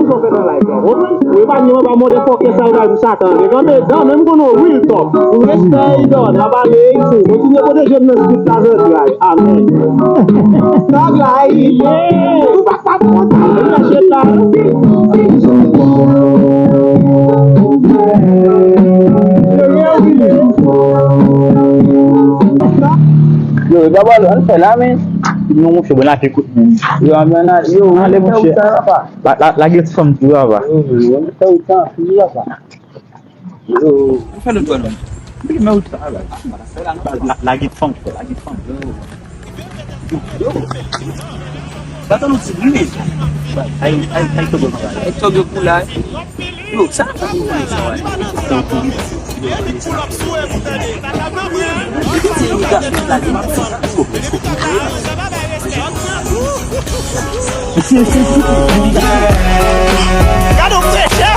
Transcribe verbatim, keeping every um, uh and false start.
Konfè nan live la, konprann? Ou epa ni anba mòde fòkè sa yo bay pou Satan. Gen nan medan, menm konnen w real talk. Pou respè, Idon, nan pale, Ixou. Kontinye pwoteje m nan spit la zantray. Amèn. Tag la, ey. Ou pa ka kontan. Ou ka chet la. Yo, e pa bal, ann fè la, men. Non, monchè, bon, la, te kout, men. Yo, ann, ann, yo, ann, ale, monchè. La, la, lage ti fanm tou, papa. Yo, yo, fè ou tan, fini, papa. Yo. Ou fè lòt bò, non? Pi men ou travay. La, la, lage ti fanm, lage ti fanm. Yo. Gade nou ti brile. Ay, ay, ay, tòg yo travay. Ay, tòg yo koulay. Yo, sa pa pou mwen sa, wè. Gade w trè chè.